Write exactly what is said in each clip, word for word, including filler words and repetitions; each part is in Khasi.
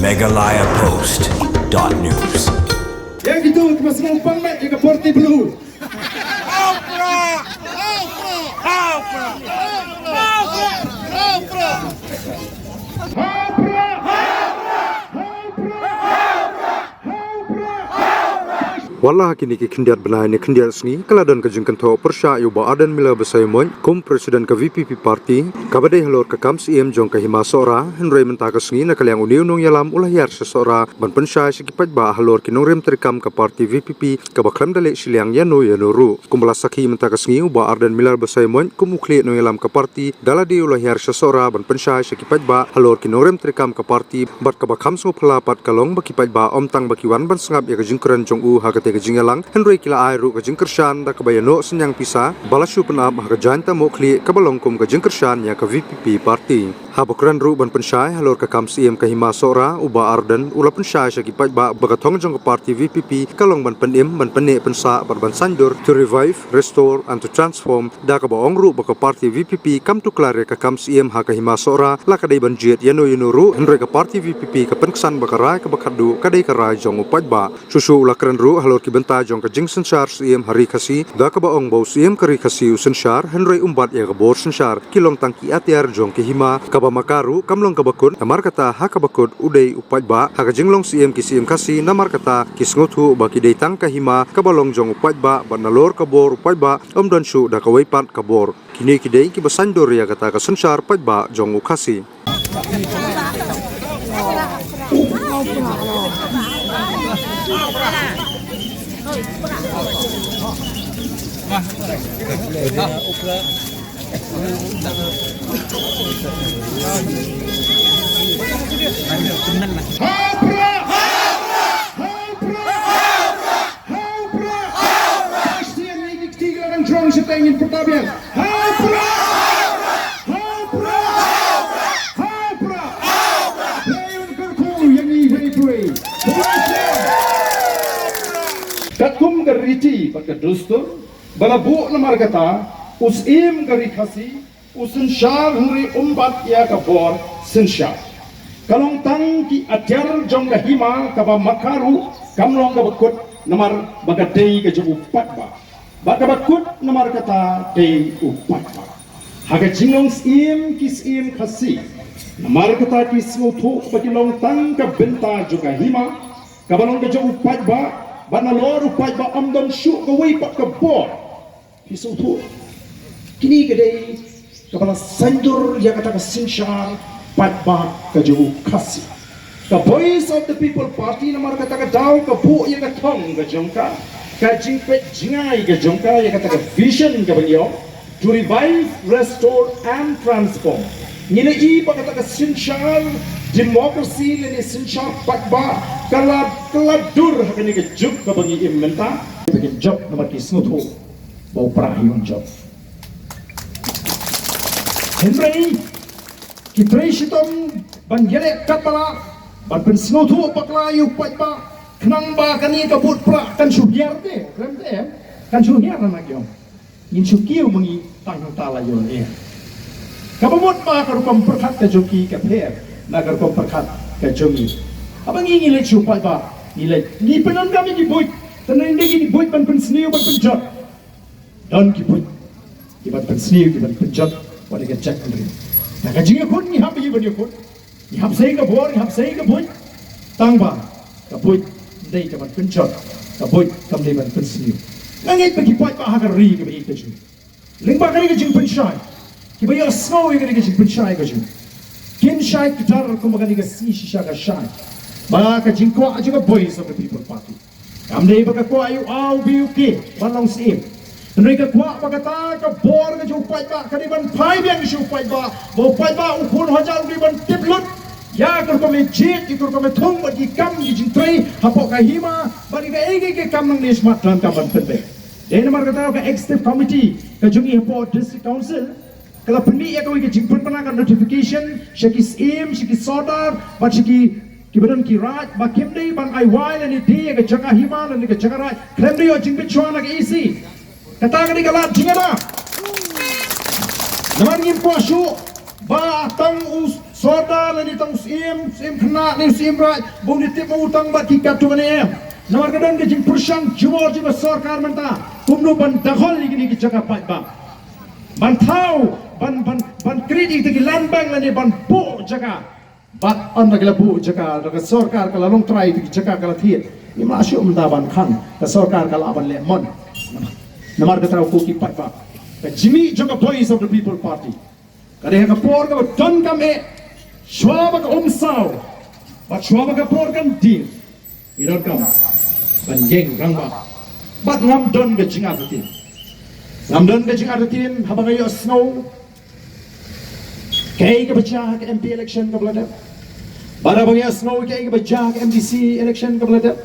Meghalaya Post dot news. Ïa kito kiba sngewbang met ïa ka party blue. Wat la ha kine ki khyndiat bnai ne khyndiat sngi ka la don ka jingkynthoh pyrshah ïa u Bah Ardent Miller Basaiawmoit kum president ka V P P party kaba dei halor ka kam Syiem jong ka Hima Sohra, hynrei mynta ka sngi na ka liang une u nongïalam u la hiar sha Sohra ban pynshai sha ki paidbah halor ki nongrim treikam ka party V P P kaba khlem da leh shiliang ïano ïano ruh. Kumba la sakhi mynta ka sngi, u Bah Ardent Miller Basaiawmoit kum u khlieh nongïalam ka party da lade u la hiar sha Sohra ban pynshai sha ki paidbah halor ki nongrim treikam ka party, bad kaba kham sngewphylla pat ka long ba ki paidbah ym tang ba ki wan ban sngap ïa ka jingkren jong u ha katei ka jingïalang, hynrei ki la ai ruh ka jingkyrshan da kaba ïanoh synñiang pisa ba la shu pynap ha ka jaiñ Tahmuhkhlieh kaba long kum ka jingkyrshan ïa ka V P P party. Haba kren ruh ban pynshai halor ka kam Syiem ka Hima Sohra, u Bah Ardent u la pynshai sha ki paidbah ba ka thong jong ka party V P P ka long ban pynim, ban pynneh pynsah bad ban saiñdur, to revive, restore and to transform, da kaba ong ruh ba ka party V P P kam tuklar ïa ka kam Syiem ha ka Hima Sohra la ka dei ban jied ïano ïano ruh, hynrei ka party V P P ka pynksan ba ka rai kaba khatduh ka dei ka rai jong u paidbah. Shuh shuh u la kren ruh halor ki bynta jong ka jingsynshar Syiem ha Ri Khasi, da kaba ong ba u Syiem ka Ri Khasi u synshar, hynrei um bat ïa ka bor synshar, ki long tang ki atiar jong ka hima. Kaba ma ka ruh kam long kaba kut, namar kata ha kaba kut u dei u paidbah. Ha ka jinglong Syiem ki Syiem Khasi, namar kata ki sngewthuh ba ki dei tang ka hima kaba long jong u paidbah, bad nalor ka bor u paidbah ym don shuh da kawei pat ka bor. Kine ki dei kiba saiñdur ïa kata ka synshar paidbah jong u Khasi. Ha u Prah! Ha u Prah! Ha u Prah! Pashtian ni ki kti ka dang jrong shatei ngin pyrta biang. Ha u Prah! Ha u Prah! Ha u Prah! Hei un kyrkhu ïa ngi hei pui. Katkum ka riti bad ka dustur ba la buh namar kata, u Syiem ka Ri Khasi u synshar hynrei um bat ïa ka bor synshar. Ka long tang ki atiar jong ka hima, kaba ma ka ruh kam long kaba kut namar ba ka dei ka jong u paidbah. Ba kaba kut namar kata dei u paidbah. Ha ka jinglong Syiem ki Syiem Khasi, namar kata ki sngewthuh ba ki long tang ka bynta jong ka hima kaba long ka jong u paidbah, bad nalor u paidbah ym don shuh kawei pat ka bor. Phi sngewthuh? Kine ki dei kaba la saiñdur ïa kata ka synshar paidbah ka jong u Khasi. Ka Voice of the People Party namar kata ka daw ka buh ïa ka thong ka jong ka, ka jingpeit jngai ka jong ka ïa kata ka vision kaba ngi ong, to revive, restore and transform. Ngi la ïohi ba kata ka synshar democracy lane synshar paidbah ka la, ka la dur ha kane ka juk kaba ngi im mynta. Ba kin jop namar ki sngewthuh ba u Prah hi un jop. Hynrei ki trei shitom ban ïaleh katba lah ban pynsngewthuh bakla ïa u paidbah, khnang ba kane ka vote Prah kan shu hiar te, khlem te, kan shu hiar na ki ong. Ngin shu kiew ma ngi tang hangta la ïoh ne. Kaba mut ba ka rukom pyrkhat ka jong ki ka pher na ka rukom pyrkhat ka jong ngi. Haba ngi, ngi leit sha u paidbah, ngi leit, ngi pyndonkam ïa ki buit, tang ngi dei ki buit ban pynsniew ban pynjot. Don ki buit ki ban pynsniew, ki ban pynjot wat la ka jaitbynriew. Na ka jingïakhun ngi hap ïa ban ïakhun. Ngi hap sei ka bor, ngi hap sei ka buit. Tang ba ka buit ym dei ka ban pynjot, ka buit kam dei ban pynsniew. Nga ngeit ba ki paidbah ha ka ri kaba ïeit ka jong ngi, lyngba kane ka jingpynshai, kiba ïohsngew ïa kane ka jingpynshai ka jong ngi, kin shai kdar kumba kane ka sngi shisha ka shai. Ba ka jingkwah jong ka Voice of the People Party kam dei ba ka kwah ïa u A, u B, u K ban long Syiem. Hynrei ka kwah ba kata ka bor ka jong u paidbah ka dei ban phai biang sha u paidbah, ba u paidbah u khun u hajar u dei ban tip lut ïa ka rukom ïa jied, ïa ka rukom ïa thung bad ki kam ki jingtrei hapoh ka hima, bad ïa kaei kaei ka kam nangne shakhmat donkam ban pynbeit. Dei namar kata ka Executive Committee ka jong ngi hapoh District Council ka la pynmih ïa kawei ka jingpynbna ka notification sha ki Syiem, sha ki Sordar bad sha ki, kiba don ki Raid, ba kim dei ban ai wai lane die ïa ka jaka hima lane ka jaka Raid khlem da ïoh jingbit shuwa na ka E C. Kata ka dei ka lad jingïada. Namar ngim kwah shuh ba tang u Sordar lane tang u Syiem, Syiem Khynnah ne u Syiem Raij, bun di tip ma u tang bad ki katto katne em. Namar ka don ka jingpyrshang jubor jong ka sorkar mynta kumno ban dakhol ïa kine ki jaka paidbah, ban thaw, ban ban ban create ïa ki land bank lane ban buh jaka. Bad ynda ka la buh jaka, da ka sorkar ka la long trai ïa ki jaka ka la thied. Ngim lah shuh mynta ban khang, ka sorkar ka lah ban leh mon. Namar kata ko ki paidbah, ka jingmih jong ka Voice of the People Party ka dei ha ka por kaba donkam eh, shuwa ba ka umsaw bad shuwa ba ka por kan dieng, ngi donkam ban ïeng rangbah. Bad ngam don ka jingartatien, ngam don ka jingartatien haba nga ïohsngew kaei kaba jia ha ka M P election kaba la dep, bad haba nga ïohsngew kaei kaba jia ha ka M D C election kaba la dep.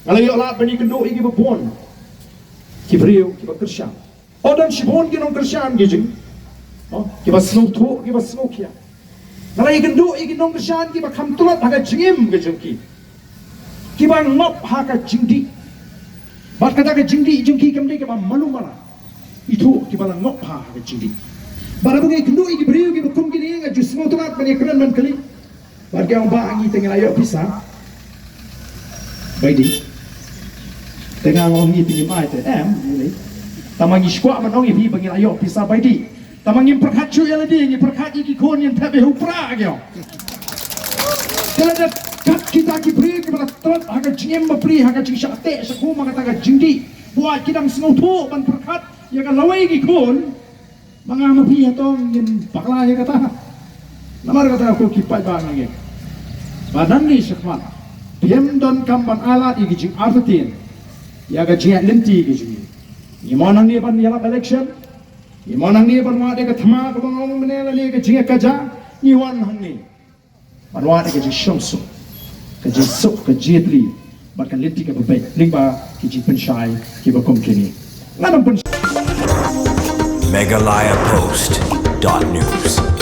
Nga la ïoh lad ban ïakynduh ïa kiba bun ki briew kiba kyrshan. Oh, don shibun ki nongkyrshan ki jong, oh, kiba sngewthuh, kiba sngewkhia. Nga la ïakynduh ïa ki nongkyrshan kiba kham tlot ha ka jingim ka jong ki, kiba ngop ha ka jingdih. Bad kata ka jingdih jong ki kam dei kaba malu mala. Ithuh kiba la ngop ha ka jingdih. Bad haba nga ïakynduh ïa ki briew kiba kum kine, nga ju sngewtynnat ban ïakren ban kylli. Bad ki ong, "Bah, ngi te ngi la ïoh pisa bai dih." Te nga ong, "Ngi te ngim ai te em, ngi." Tangba ngi shu kwah ban ong ïa phi ba ngi la ïoh pisa bai dih. Tangba ngim pyrkhat shuh ïa lade, ngi pyrkhat ïa ki khun, ngin thep ïa u pra, ki ong. Te lada kat kita ki briew kiba la tlot ha ka jingim bapli, ha ka jingshah teh shah khum, ha kata ka jingdih, buaid ki dang sngewthuh ban pyrkhat ïa ka lawei ki khun, ma nga ma phi hato ngin bakla ïa kata? Namar kata ko ki paidbah, ngi ngeit ba nangne shakhmat phim donkam ban ailad ïa ki jingartatien ïa ka jingïaid lynti ka jong ngi. Ngi mon hangne ban ïalap election, ngi mon hangne ban wad ïa ka thma kaba nga ong mynne lane ka jingïakajia. Ngi wan hangne ban wad ïa ka jingshongsuk, ka jingsuk, ka jingïatylli bad ka lynti kaba beit lyngba ki jingpynshai kiba kum kine. Ngan ym pynshai. Meghalaya Post dot news.